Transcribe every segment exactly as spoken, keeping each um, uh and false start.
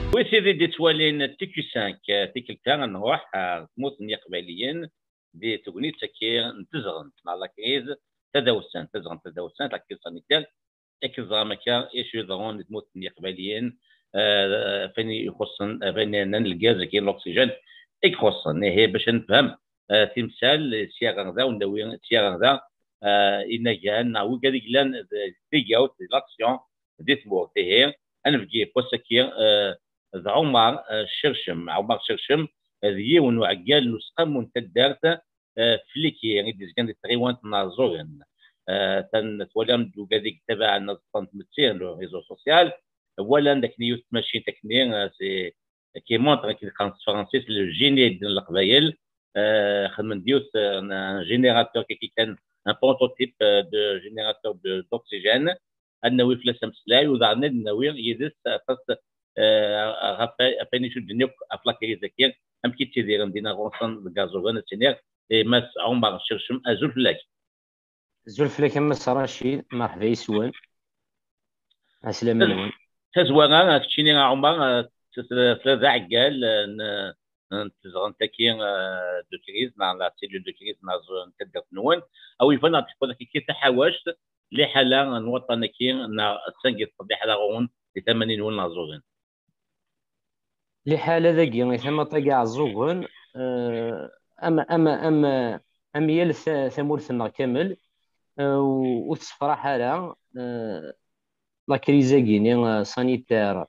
Wi tid i d-ittwalin T Q cinq, eh, tikkelt-a ad nruḥ, eh, ɣer tmurt n Yiqbayliyen, di tegnit-agi n tezɣent, neɣ la crise tadawsant, tezɣent tadawsant, la crise sanitaire, akken teẓram akka, acu iḍerrun di tmurt n Yiqbayliyen, eh, f ayen ixuṣṣen, f ayen yernan lgaz-agi n l'oxygène i ixuṣṣen. Ihi, bac ad nefhem, eh, timsal, sya ɣer da, ur nawi sya ɣer da, eh, inagan, neɣ wigad i yellan d tigawt, d l'action, di tmurt. Ihi, anebgi n wass-agi, eh, d Ɛumar, eh, Cercem. Ɛumar Cercem, eh, d yiwen n uɛeggal n useqqamu n taddart, eh, Fliki, i d-izgan di tɣiwant n Ɛeẓẓugen. Eh, tan twalam d ugad i yettabaɛen aẓeṭṭa n tmetti, le réseau social. Walan d akken yiwet tmacint akken, eh, c'est, qui montre, akken qqaren s tefransist, le génie n Leqbayel. Eh, xedmen-d yiwet, eh, un générateur, kiki kan, un prototype, eh, de générateur de, d'oxygène. Ad nawi fell-as ameslay, u daɣen ad nawi yid-s aṭas, eh, ɣef, ɣef ayen icudden akk ɣef la crise-agi, amek i ttidiren dinna ɣur-sen deg Iɛeẓẓugen, ad s-iniɣ i Mass Ɛumar Cercem, azul fell-ak. Azul fell-ak a Mass Racid, merḥba yes-wen. Ɛeslama-nwen. Tazwara, keččini a Ɛumar, eh, tlid d aɛeggal, eh, n, n tezɣent-agi, eh, de crise, neɣ la cellule de crise, neɣ n taddart-nwen. A wi yufan ad d-tefkeḍ akka taḥawact, liḥala n waṭṭan-agi, neɣ ass-a i teṭṭef liḥala ɣur-wen di tama-nwen n Iɛeẓẓugen? Liḥala dagi, i tama n Iɛeẓẓugen, eh, am, am, am, am yal ta-, tamurt-nneɣ kamel, eh, u-, ur tessefraḥ ara, eh, la crise-agi-ni, eh, sanitaire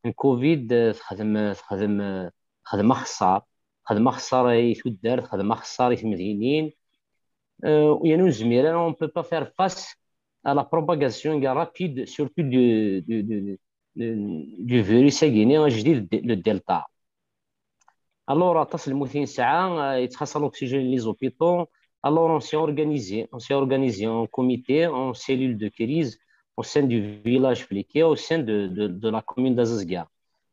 n covid, eh, texdem, texdem, eh, texdem axeṣṣar, texdem axeṣṣar i tuddart, texdem axeṣṣar i temdinin. Eh, yerna ur nezmir ara, on peut pas faire face à la propagation rapide, surtout du, du, du, du, du virus-agi-ni ajdid, le Delta. Alors, aṭas n lmut i nesɛa, eh, yettxaṣṣa l'oxygène les hôpitaux. Alors, on s'est organisé, on s'est organisé en comité, en cellule de crise, au sein du village Fliki, au sein de, de, de la commune d'Azazga.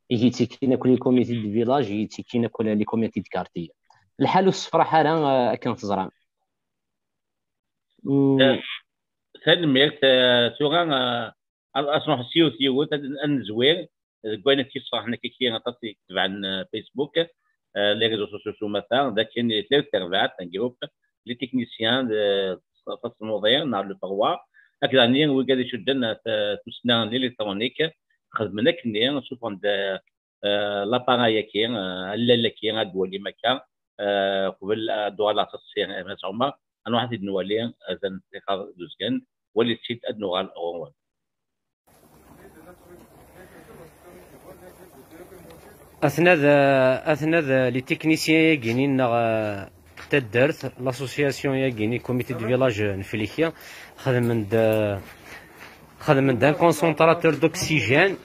I yettekkin akk les comités de village, i yettekkin akk les comités de quartier. Lḥal ur tessefraḥ ara, eh, akken teẓram. Mm. Eh, tanemmirt, eh, tura, eh, ad, ad nruḥ s yiwet yiwet, ad, ad nezwir deg wayen i t-yesferḥen akka kiki aṭas i yetebɛen, eh, Facebook, eh, les réseaux sociaux s umata, d akken tlalit terbaɛt, un groupe, les techniciens, d, d tasnuḍi, neɣ le trois, akked ɛni wigad icudden, eh, t-, tussna n l'électronique, xedmen akkenni, suffɣen-d, eh, eh, l'appareil-agi, eh, allal-agi, ad d-twalim akka, eh, qbel ad d-uɣaleɣ s aṣṣi, eh, Mass Ɛumar, ad nruḥ ad t-id-nwali, eh, atan ṭṭiqaḍ d uzgen, walit-t-id ad nuɣal ɣur-wen. Aten-a d, aten-a d les techniciens-agi-ni nneɣ, eh, taddart, l'association-agi-ni, comité de village n Fliki, xedmen-d, eh, xedmen-d un concentrateur d'oxygène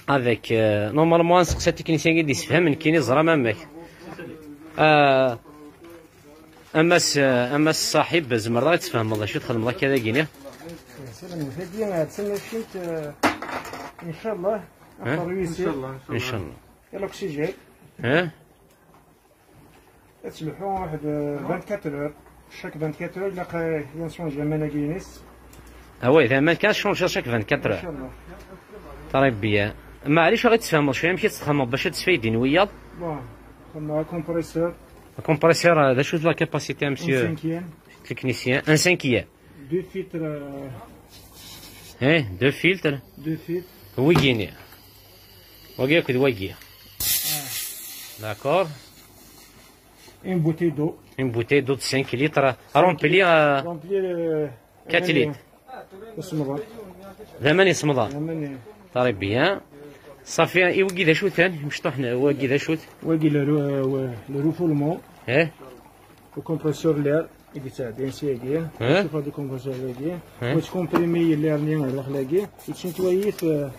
avec, eh, normalement, ad nseqsi technicien-agi d-yessefhamen nekkini, ẓram amek. Eh, a Mass, eh, a Mass Saḥib, tzemreḍ ad tfehmeḍ d acu txedmeḍ akka dagi-ni? Salam, tagi, eh, d tamacint, eh, inchallah, eh? Axaṭer yussi. Inchallah. L'oxygène. Eh? Ad tleḥḥu waḥed, eh, vingt-quatre heures. Chaque vingt-quatre heures, ilaq, eh, ad nṣunǧ aman-agi-ines. Ah ouais, d aman kan ad tcunǧeḍ chaque vingt-quatre heures. Inchallah. Très bien. Maɛlic, ad ɣ-tfehmeḍ cwiya amek i tt-txedmeḍ bac ad tesfaydin wiyaḍ? Bon, xedmeɣ compresseur. Compresseur, eh, d acu-t la capacité, monsieur? Un cinquième. Technicien, un cinquième. Deux filtres, euh, eh, deux filtres. Deux filtres. Wigini. Wagi akked wagi. Ah. D'accord. Une bouteille d'eau. Une bouteille d'eau de cinq litres. Remplie, euh, remplie, euh, quatre litres. Isemḍan. D aman isemḍan. D aman i- Très bien. Safi, i wagi d acu-ten? Imecṭuḥen, wagi d acu-t? Wagi le rou-, euh, le refoulement. Eh? Le compresseur l'air. I yettɛeddin syagi, eh? Ttufa di compresseur-agi, eh? Yettkomprimi l'air-nni ar daxel-agi, yettnetwayi-t, eh,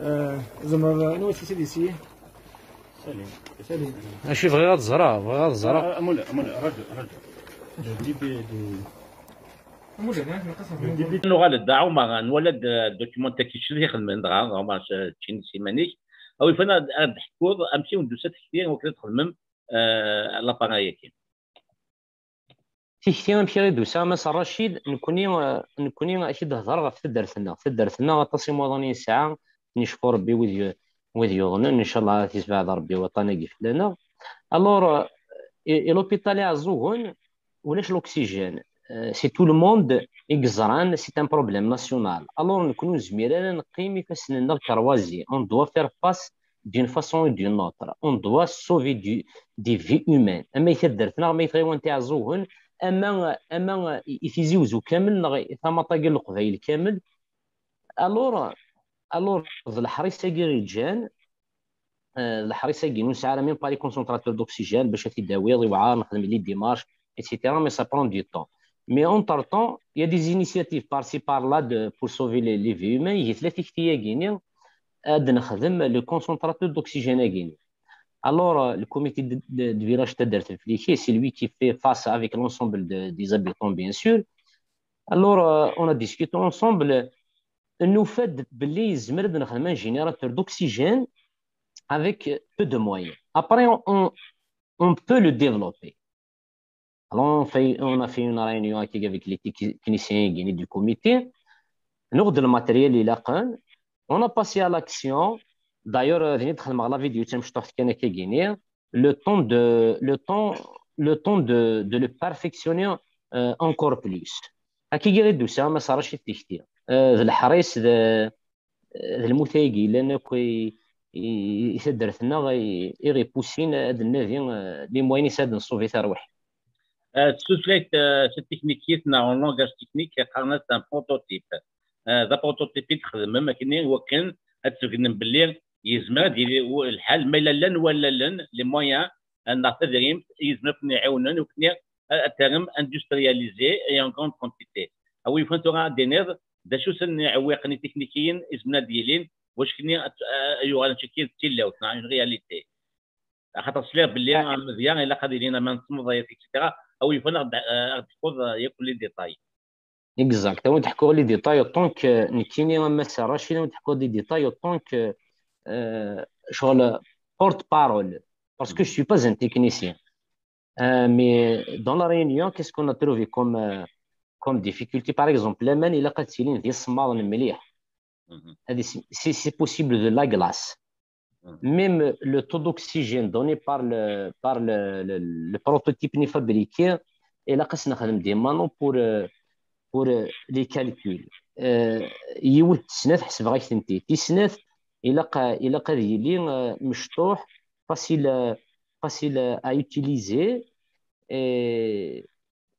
eh, tzemreḍ, anwa i tt-isidisi? Salim. Salim. Acu bɣiɣ ad ẓreɣ, bɣiɣ ad ẓreɣ. Ah, amullah, amullah, raja, raja. Di, di, di. Nuɣal-d, a Ɛumar, nwala-d, eh, document-agi, kečč i xedmen dɣa, Ɛumar, keččini s iman-ik. A wi yufan ad, ad d-teḥkuḍ amek i wen-d-tusa tekti, wakken ad txedmem, eh, l'appareil-agi. Tikti amek i ɣ-id-tusa, a Mass Racid, nekkni, eh, nekkni ad k-id-hedreɣ ɣef taddart-nneɣ. Taddart-nneɣ aṭas imuḍan i nesɛa, Necfu Rebbi wid yu-, wid yuḍnen, ncallah ad t-isbeɛd Rebbi waṭṭan-agi fell-aneɣ. Alors, euh, et, et l'hôpital Iɛeẓẓugen, ulac l'oxygène. Euh, c'est tout le monde i yeẓran, c'est un problème national. Alors, nekni ur nezmir ara neqqim ifassen-nneɣ croisés. On doit faire face d'une façon ou d'une autre. On doit sauver du, des vies humaines. Ama i taddart-nneɣ, ama i tɣiwant Iɛeẓẓugen, ama, ama i, i Tizi Wezzu kamel, neɣ i tamaṭ-agi n Leqbayel kamel. Alors, alors, d leḥris-agi i ǧǧan, euh, d leḥris-agi, ur nesɛi ara même pas les concentrateurs d'oxygène bac ad t-id-awiḍ, iwɛer, nexdem les démarches, et cetera, mais ça prend du temps. Mais entre-temps, il y a des initiatives par-ci par-là de, pour sauver les, les vies humaines. Ihi tella tikti-agi-ni, ad nexdem le concentrateur d'oxygène-agi-ni. Alors, euh, le comité de, de, de village Taddart Meflike, c'est lui qui fait face avec l'ensemble de, des habitants, bien sûr. Alors, euh, on a discuté ensemble, nufa-d belli yezmer ad nexdem un générateur d'oxygène avec peu de moyens. Après, on, on, on peut le développer. Alors, on fait, on a fait une réunion avec, avec les techniciens du comité. Nous, le matériel, il a, on a passé à l'action. D'ailleurs, euh, d nekk i d-xedmeɣ la vidéo tamecṭuḥt kan akka-agi-ni. Le temps de, le temps, le temps de, de le perfectionner, euh, encore plus. Akka-agi i d-tusa, ma s-, Racid, tikti. Euh, d leḥris, d, d lmut-agi yellan akk i, i, i taddart-nneɣ i, i ɣ-ipussin ad nnadi, eh, les moyens ad nṣubi tarwiḥt. Eh, s tutlayt, eh, s teknikit neɣ en langage technique, qqaren-as un prototype. Eh, d aprototype i d-txedmem akken i wakken ad tbegnem belli yezmer ad yili u-, lḥal ma yella llan wallalen, les moyens, eh, neɣ tadrimt i yezmer ad ken-iɛiwnen, u akken ad, ad terrem industrialisé et en grande quantité. A wi yufan tura ad d-tiniḍ d acu-ten iɛewwiqen itiknikiyen izemren ad d-yilin, wac-ken ad, ad yuɣal mačči d tilawt, neɣ une réalité. Axaṭer sliɣ belli amedya ilaq ad ilin aman n tmeḍayt, et cetera. A wi yufan ad ɣ-d-, ad ɣ-d-tefkuḍ yakk les détails. Exact. Ad wen-d-ḥkuɣ les détails autant que nekkini, a Mass Racid, ad wen-d-ḥkuɣ des détails autant que, euh, ccɣel porte-parole. Parce que je suis pas un technicien. Euh, mais dans la Réunion, qu'est-ce qu'on a trouvé comme, euh, comme difficulté ? Par exemple, laman ilaq ad tilin d isemmaḍen mliḥ. Mhm. Hadi, si, si c'est possible de la glace. Mhm. Même le taux d'oxygène donné par le, par le, le, le prototype ni fabriqué, ilaq ad s-nexdem des manos pour, euh, pour, euh, les calculs. Euh, yiwet, tis snat, ḥesbeɣ-ak-tent-id. Tis snat, ilaq, ilaq ad yili, euh, mecṭuḥ, facile, euh, facile à utiliser, et,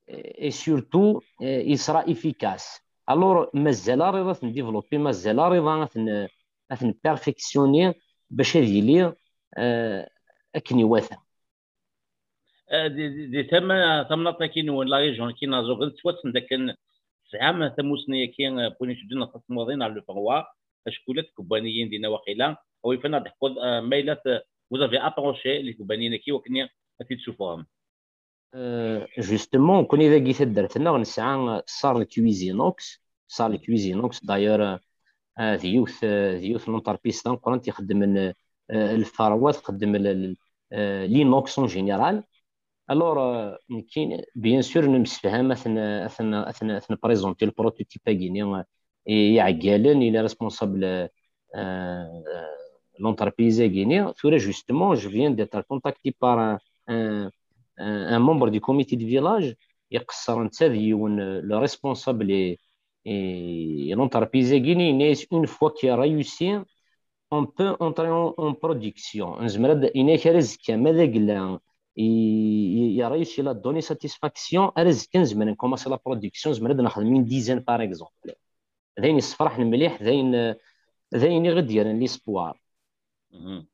et surtout, euh, il sera efficace. Alors, mazal ariḍ ad ten-développer, mazal ariḍ ad ten-, ad ten-perfectionner bac ad yili, euh, akken iwata. Eh, di, di, di tama, tamnaḍt-agi-nwen, la région-agi n Iɛeẓẓugen, tettwassen dakken tesɛam tamussni-agi, eh, n win iteddun ɣer Tasemmuḍin, ɣer le Parwa, acku llant tkebbaniyin dinna waqila, a wi yufan ad d-teḥkuḍ, eh, ma yella t-, vous avez approché les tkebbaniyin-agi wakken ad t-id-suffɣem. Euh, justement, nekkni dagi taddart-nneɣ nesɛa, euh, salle Cuisinox, salle Cuisinox, d'ailleurs, euh, euh, d yiwet, euh, d yiwet n l'entreprise tameqqrant ixeddmen, euh, euh, lferwa, txeddem l-, l-, euh, l'inox en général. Alors, euh, nekkini, bien sûr, nemsefham ad ten-, ad ten-, ad ten-, ad ten-présenter le prototype-agi-ni, euh, i iɛeggalen, i les responsables, euh, euh, l'entreprise-agi-ni. Tura, justement, je viens d'être contacté par un, un, un, un membre du comité de village, iqeṣṣer netta d yiwen, euh, le responsable et, et l'entreprise-agi-ni, yenna-yas, une fois qu'il réussit, on peut entrer en, en production. Nezmer ad, yenna-yak, ar azekka, ma d agla i, i, i réussi la donner satisfaction, ar azekka nezmer ad commencer la production, nezmer ad nexdem une dizaine, par exemple. D ayen yessefraḥen mliḥ, d ayen, d ayen i ɣ-d-yerren l'espoir. Mhm.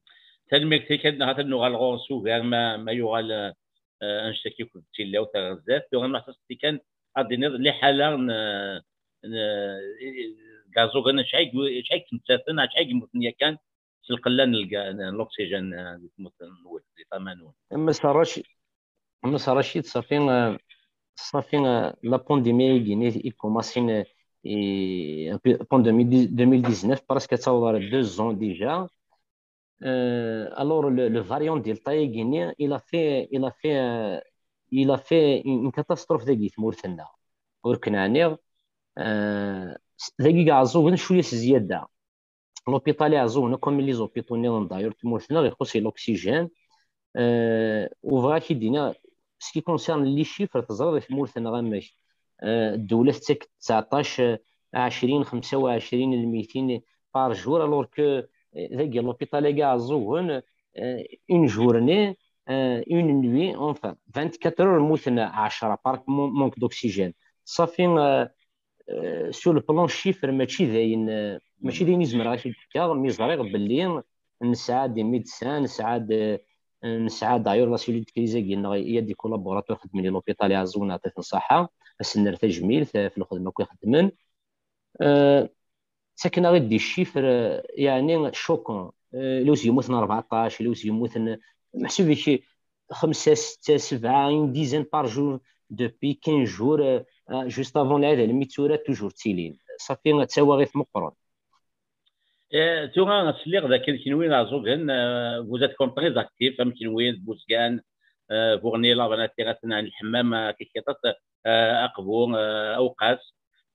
Tanemmirt-ik, ad, ad nuɣal ɣur-s ugar ma, ma yuɣal, eh, annect-agi akked tilawt ar zdat. Tura ma ḥṣaṣ-t kan, ad d-tiniḍ liḥala n, n, n Iɛeẓẓugen, acḥal, acḥal i yettmettaten, acḥal i yemmuten yakan s lqella n lga-, n l'oxygène, eh, di tmurt-nwen, di tama-nwen. Mass Racid, Mass Racid, ça fait, euh, ça fait, euh, la pandémie-agi-ni i commencé, euh, et, euh, pendant deux mille dix, deux mille dix-neuf, presque ça va faire deux ans déjà. Euh, alors, le, le variant Delta-agi-ni, il a fait, il a fait, euh, il a fait une, une catastrophe dagi tmurt-nneɣ. Ur ken-ɛniɣ, euh, dagi Iɛeẓẓugen cwiya s zzyada. l'hôpital Iɛeẓẓugen, comme les hôpitaux niḍen d'ailleurs, tmurt-nneɣ ixuṣṣ l'oxygène. Euh, u bɣiɣ ad k-id-iniɣ, ce qui concerne les chiffres, teẓriḍ di tmurt-nneɣ amek. Euh, ddewla tettak tseɛṭac, euh, ɛecrin, xemsa u ɛecrin lmitin par jour, alors que, euh, dagi l'hôpital-agi Iɛeẓẓugen, euh, une journée, euh, une nuit, enfin, vingt-quatre heures, muten ɛecra par mon-, manque d'oxygène. Safi, euh, euh, sur le plan chiffre, mačči d ayen, euh, mačči d ayen i zemreɣ ad k-id-fkeɣ, mi ẓriɣ belli nesɛa des médecins, nesɛa d, euh, nesɛa d'ailleurs la cellule de crise-agi-nneɣ, il y a des collaborateurs xeddmen di l'hôpital Iɛeẓẓugen, neɛṭi-ten ṣṣeḥḥa, ad sen-nerr tajmilt, euh, ɣef lxedma akk i xeddmen. Euh, ttaken-aɣ-id des chiffres, euh, yeɛni choquants. Euh, lewz yemmuten rbeɛṭac, lewz yemmuten, meḥsub ik xemsa, setta, sebɛa, une dizaine par jour depuis quinze jours, euh, euh, juste avant lɛid, almi d tura toujours ttilin. Safi d tawaɣit meqqren. Eh, tura sliɣ dakken kenwi d Iɛeẓẓugen, euh, vous êtes comme très actifs, am kenwi d Buzgan, euh, Buɣni, Labanati, At Lḥemmam, euh, Kikiṭat, euh, Aqbu, euh, Awqas.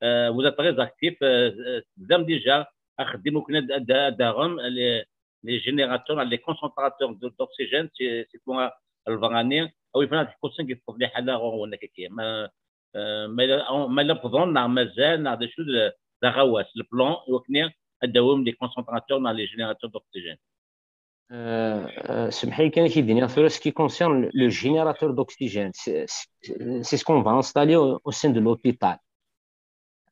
Euh, vous êtes très actifs, euh, euh, tebdam déjà axeddim akken ad, ad, ad d-taɣem les, les générateurs, les concentrateurs de, d'oxygène, si, si tura lberrani, awi fana tḥekkusin deg tefḍiḥa la ɣur-wen akka. Ma, euh, ma la, ma la bḍan, neɣ mazal, neɣ d acu d, d aɣawas, le plan, i wakken ad d-tawim les concentrateurs, neɣ les générateurs d'oxygène. Euh, euh, semḥ-iyi kan ad k-id-iniɣ tura, ce qui concerne le, le générateur d'oxygène, c'est, c'est, c'est ce qu'on va installer au, au sein de l'hôpital.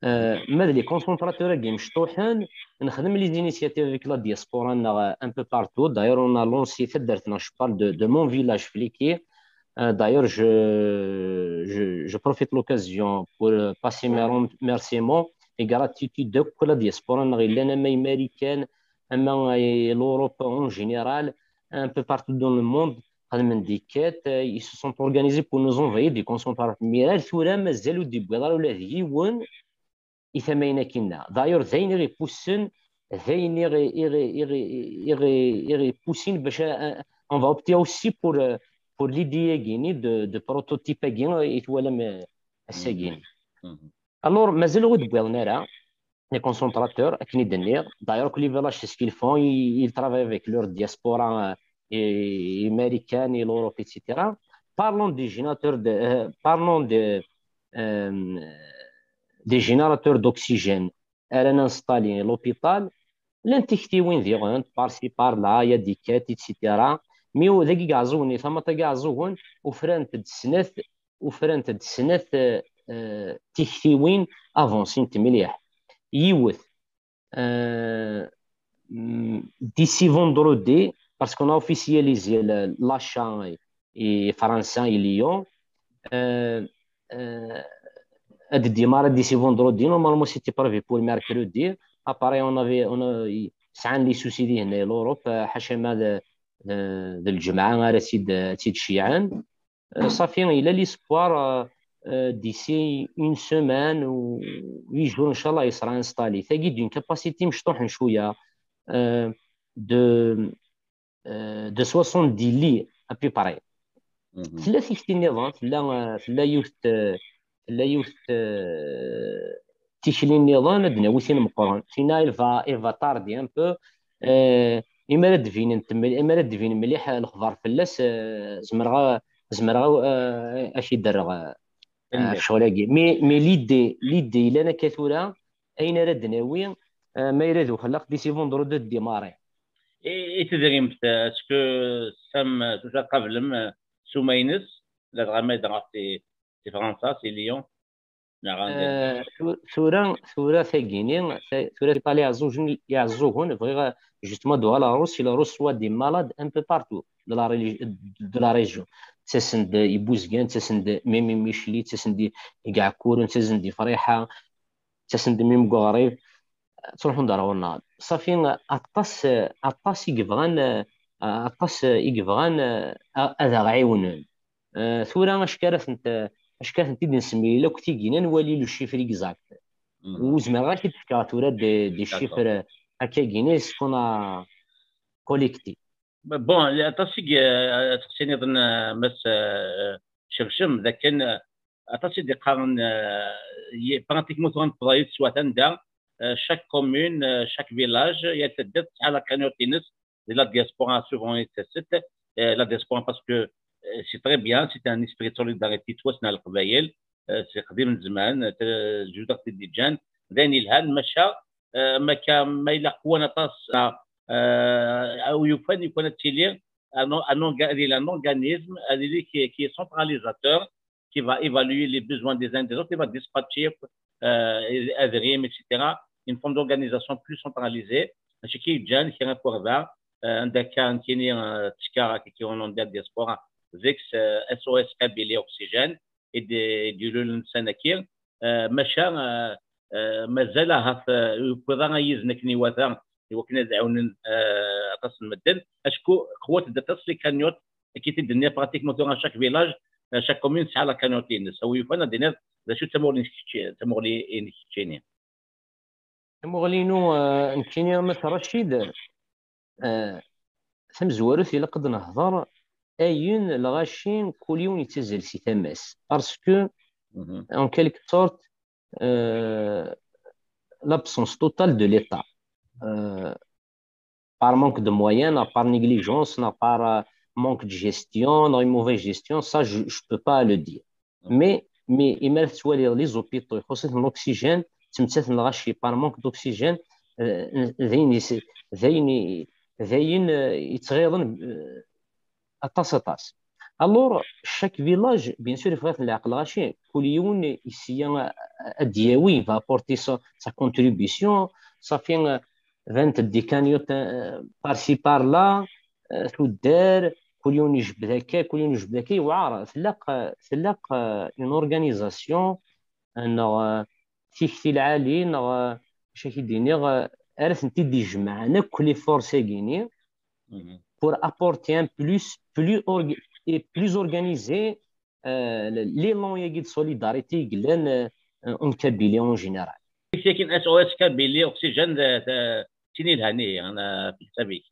Euh, ma d les concentrateurs-agi mecṭuḥen, nexdem les initiatives avec la diaspora-nneɣ, euh, un peu partout. D'ailleurs, on a lancé taddart-nneɣ, je parle de, de mon village, Fliki. Euh, d'ailleurs, je, je, je profite l'occasion pour, euh, passer mes remerciements et gratitude de la diaspora-nneɣ yellan, ama i Marikan, ama i l'Europe en général, un peu partout dans le monde, xedmen des quêtes, euh, ils se sont organisés pour nous envoyer des concentrateurs. Mais ar tura mazal ur d-yewwiḍ ara ula d yiwen i tama-agi-nneɣ. D'ailleurs, d ayen i ɣ-ipussen, d ayen i ɣ-, i ɣ-, i ɣ-, i ɣ-, i ɣ-ipussen bac a, a, on va opter aussi pour, euh, pour l'idée-agi-nni de, de prototype-agi i twalam, euh, ass-agi. Alors, mazal ur d-wwiḍen ara les concentrateurs, akken i d-nniɣ. D'ailleurs, que les villages, c'est ce qu'ils font, ils, ils travaillent avec leur diaspora, euh, et, et américaine, et l'Europe, et cetera. Parlons des générateurs de, euh, parlons de, euh, des générateurs d'oxygène. Ara n-installer l'hôpital, llan tiktiwin diɣen, par-ci, par-là, il y a des quêtes, et cetera. Mi dagi Iɛeẓẓugen, i tamaṭ-agi Iɛeẓẓugen, ufrant-d snat, ufrant-d snat, euh, euh, tiktiwin avancées mliḥ. Yiwet, euh, mm, d'ici vendredi, parce qu'on a officialisé le, l'achat i Fransa, i Lyon. Euh, euh, ad démarrer d'ici vendredi. Normalement, c'était prévu pour mercredi. Appareil, on avait, on a, sɛan les soucis dihin, l'Europe, euh, ḥaca ma d, d, d lǧemɛa ara tt-id, tt-id-ciɛen. Euh, safi, il a l'espoir, euh, euh, d'ici une semaine ou huit jours, inchallah, il sera installé. Tagi d'une capacité mecṭuḥen cwiya, euh, de, euh, de soixante-dix lits, à peu près. Tella tikti nniḍen, tella, euh, tella yiwet, euh, tella yiwet, euh, tikli nniḍen, ad d-nawi tin meqqren. Tina, elle va, elle va tarder un peu. Euh, imi ara d-binen, imi ara d-binen mliḥ lexbar fell-as, euh, zemreɣ a, zemreɣ a, euh, ad k-id-rreɣ, euh, ɣef ccɣel-agi. Mais, mais l'idée, l'idée yellan akka tura, ayen ara d-nawi, euh, ma yella d uxellaq, d'ici vendredi ad d-démarrer. I, i tedrimt, est-ce que tesɛam, tusa tqablem, euh, ssuma-ines, ladɣa ma yedɣa si, si Fransa, si Lyon? Neɣ anda? Euh, tu-, tura, tura tagini, ta-, tura l'hôpital Iɛeẓẓugen, Iɛeẓẓugen, bɣiɣ, euh, justement, ad uɣaleɣ ɣer-s, il reçoit des malades un peu partout de la régi-, de la région. Ttasen-d i Buzgan, ttasen-d même i Micli, ttasen-d i Iɛekkuren, ttasen-d i Friḥa, ttasen-d même deg uɣrib, ttruḥun-d ar ɣur-neɣ. Safi, aṭas, aṭas i yebɣan, aṭas i yebɣan, a-, ad aɣ-ɛiwnen. Eh, tura acku ara tent-, acku ara tent-id-nsemmi akk tigina, nwali le chiffre exact. Ur zmireɣ ad k-id-fkeɣ tura des, des chiffres akkagini, ce qu'on a collecté. Bon, aṭas i, eh, teqsi niḍen, eh, Mass, eh, Cebcem, d akken, eh, aṭas i d-iqqaren, eh, ye-, pratiquement tura nefḍa-yi teswiɛt anda, euh, chaque commune, euh, chaque village, il y a cette dette à la cagnotte, de la diaspora, souvent, et cetera. Euh, la diaspora, parce que euh, c'est très bien, c'est un esprit de solidarité, toi, c'est le euh, c'est Khadim Zeman, euh, Judas Tididjan, Daniel Han, Macha, euh, Maka, Maila Kouanatas, euh, Ouyoufen, Kouanatili, un, un, un organisme, un, qui, qui est centralisateur, qui va évaluer les besoins des uns des autres, qui va dispatcher euh, adrim, et cetera. Une forme d'organisation plus centralisée. Chez qui Jan, qui est un peu un Dakar, qui est un Tikara, qui est en diaspora, avec euh, S O S Kabylie Oxygène et de, du Lulun Sanakir. Euh, machin, euh, euh, mazal ahat euh, yewwiḍ-aɣ yizen akken iwata i wakken ad ɛawnen euh, aṭas n medden. Acku qwat-d aṭas les cagnottes, qui était donné pratiquement dans chaque village, euh, chaque commune, c'est à la cagnotte. Ça, oui, il faut dire, c'est tamuɣli-inek keččini. Tamuɣli-inu, euh, nekkini, a Mass Racid, euh, tamezwarut ilaq ad nehḍer ayen lɣaci kul yiwen yettazzal si tama-s. Parce que, en quelque sorte, euh, l'absence totale de l'État. Euh, par manque de moyens, par négligence, par euh, manque de gestion, une mauvaise gestion, ça, je ne peux pas le dire. Mais, mais imi ara tettwaliḍ les hôpitaux, ixuṣṣ-iten l'oxygène, ttmettaten lɣaci par manque d'oxygène, euh, d ayen, d ayen, d ayen euh, yettɣiḍen euh, aṭas, aṭas. Alors, chaque village, bien sûr, il faut faire la lɣaci, kul yiwen ici ad d-yawi, il va apporter sa, sa contribution, ça fait euh, vingt des cagnottes euh, par-ci, par-là, euh, tuddar, kul yiwen ijebbed akka, kul yiwen ijebbed akka, yewɛer. Tlaq, tlaq euh, une organisation, euh, neɣ euh, tikti lɛali, neɣ euh, acu ak-id-iniɣ, euh, ara tent-id-ijemɛen akk les forces-agi-ni, pour apporter un plus, plus org- et plus organisé euh, l'élan-agi de solidarité i yellan euh, en Kabylie en général. Tikti-agi n S O S Kabylie Oxygène d d- d tin yelhan ihi, ana fi ḥsab-ik.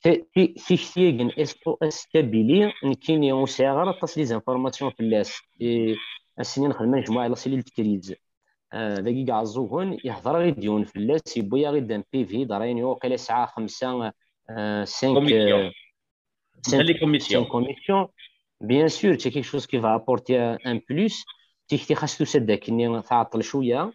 Ti- ti- Tikti-agi n S O S Kabylie, nekkini ur sɛiɣ ara aṭas les informations fell-as. Et ass-nni nexdem anejmuɛ i la cellule de crise. Euh, dagi i Iɛeẓẓugen, yehder-aɣ-id yiwen fell-as, yewwi-aɣ-id un P V, d réunion, waqila yesɛa xemsa, euh, cinq, Commission. euh, Cinq commissions. Commission. Bien sûr, c'est quelque chose qui va apporter un, un plus. Tikti xas tusa-d akkenni tɛeṭṭel cwiya,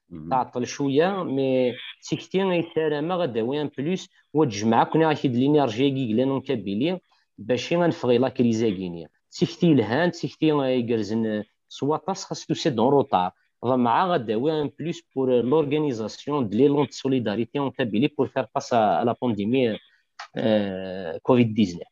tɛeṭṭel cwiya, mais tikti ay ssarameɣ ad d-tawi un plus, wa d-tejmeɛ akk, nniɣ-ak-id, l'énergie-agi yellan en Kabylie, bac ad neffeɣ i la crise-agi-ni. Tikti yelhan, tikti igerrzen s waṭas, xas tusa-d en retard. Ḍemɛeɣ ad d-tawi un plus pour euh, l'organisation de l'élan de solidarité en Kabylie pour faire face à, à la pandémie euh, covid dix-neuf.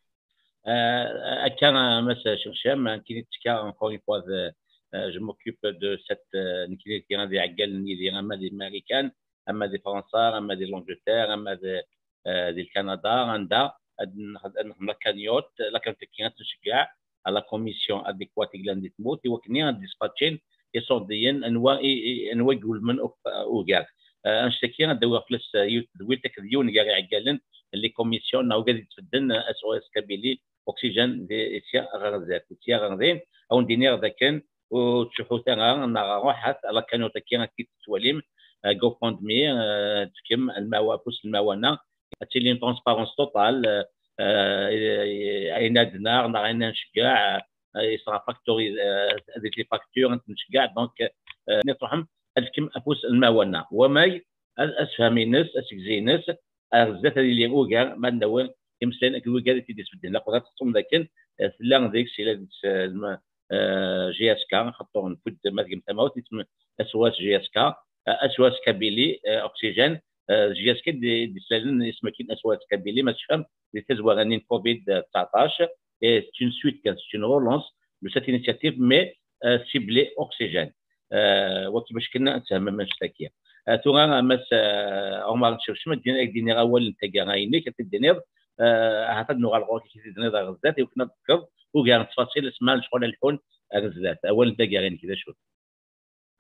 Euh, akka, euh, Mass Chemcham, hein, qui est encore une fois, euh, euh, je m'occupe de cette, euh, qui est des Américains, ama di Marikan, ama di Fransa, ama di l'Angleterre, ama di, euh, di Canada, anda ad nexdem la cagnotte, la cagnotte-agi ad nceggeɛ à la commission adéquate i yellan di tmurt, i wakken ad dispatchen iṣurdiyen anwa i, i, anwa i iwulmen uk- ugar. Euh, annect-agi ad d-awiɣ fell-as euh, yiwet tedwilt akked yiwen gar iɛeggalen n les commissions neɣ ugad yettbedden euh, S O S Kabylie Oxygène di sya ɣer zdat, sya ɣer din. Ad wen-d-iniɣ dakken ur ttcuḥḥut ara neɣ ruḥet à la cagnotte-agi ad t-id-tettwalim, euh, GoFundMe, euh, tefkem lmawa-, afus n lmawana, ad tili une transparence totale, euh, euh, ayen ad d-naɣ neɣ ayen ad nceggeɛ, euh, yesɛa facturi, euh, avec les factures, ad nceggeɛ, donc, euh, ad tṛuḥem ad tefkem afus n lmawana. Wamag, a-, asefhem-ines, asegzi-ines, ar zdat ad yili ugar, ma ad nawi imeslayen akked wigad i t-id-isbedden. Laqut ad teṭṭum dakken, eh, tella deg-s, yella deg-s, eh, lm-, eh, J S K, axaṭer nfud ma tgem tamawt, isem S O S J S K, eh, S O S Kabylie, eh, Oxygène, eh, J S K d-, d-islalen isem-agi n S O S Kabylie, ma tecfam, di tazwara-nni n covid tseɛṭac, et c'est une suite, c'est une relance de cette initiative, mais euh, ciblée oxygène. Euh, waki bac kan ad tfehmem annect-agi. Euh, tura, Mass euh, Omar Ncebcem, ad d-iniɣ awal n taggara-inek, ad t-id-tiniḍ, euh, ahat ad nuɣal ɣur-k, ad t-id-tiniḍ ar zdat, i wakken ad d-tefkeḍ ugar n ttfaṣil, asma lecɣal ad lḥun ar zdat. Awal n taggara-inek, d acu?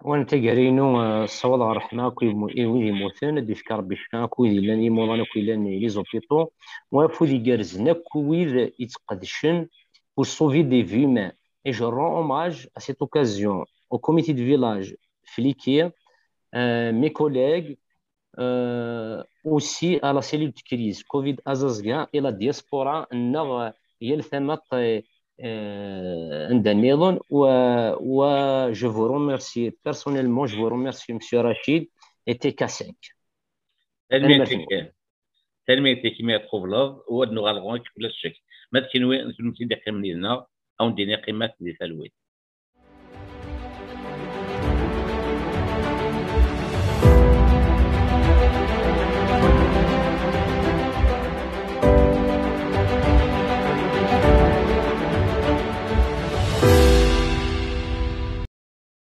Awal n taggara-inu, euh, ssawḍeɣ ṛṛeḥma akk i wid yemmuten, ad d-ifk Ṛebbi ccfa akk wid yellan, imuḍan akk yellan i les hôpitaux, u afud igerrzen akk wid yettqedcen pour sauver des vies humaines. Et je rends hommage à cette occasion au comité de village Fliki, euh, mes collègues, euh, aussi à la cellule de crise covid azaẓga et la diaspora nneɣ yal tama, euh, anda nniḍen. Wa, wa, je vous remercie personnellement, je vous remercie, monsieur Rachid, et T K cinq. Tanemmirt-ik, tanemmirt-ik imi tqubleḍ, u ad nuɣal ɣur-k bla ccek. Ma d kenwi, d kennemti i d-iqqimen yid-neɣ, ad wen-d-iniɣ qqimet di talwit.